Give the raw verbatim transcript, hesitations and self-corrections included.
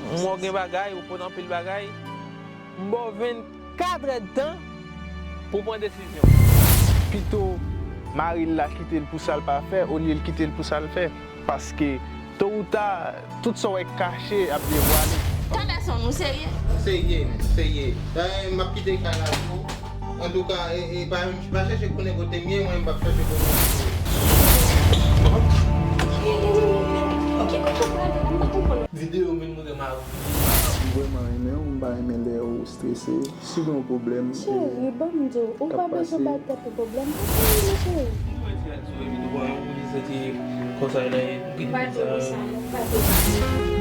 Mwen gen bagay, ou konn anpil bagay. M ba w vennkat èdtan pou w pran desizyon. Pito mari l la kite l pou sa l pa fè, olye l kite l pou sa l fè. Paske, to ou ta, tout sa w wè k kache ap devwale. Tande son, nou serye? Serye, serye. Eh, m ap kite kay la pou ou. Antouka, e, e, pa, pa chèche konnen kote m ye, mwen m p ap chèche konnen kote w ye. Ki kote w prale la, m pa konprann. Videyo vin montre mari. M vrèman renmen w, m pa renmen lè ou strese. Si gen yon pwoblèm, e, Cheri, ban m di w, ou pa bezwen bay tèt ou pwoblèm. Ou pa renmen, cheri. Mwen ti al sou epi tou pran yon kote soti konsa la, e, ou kite sa. Pa di m sa, non, pa di m sa.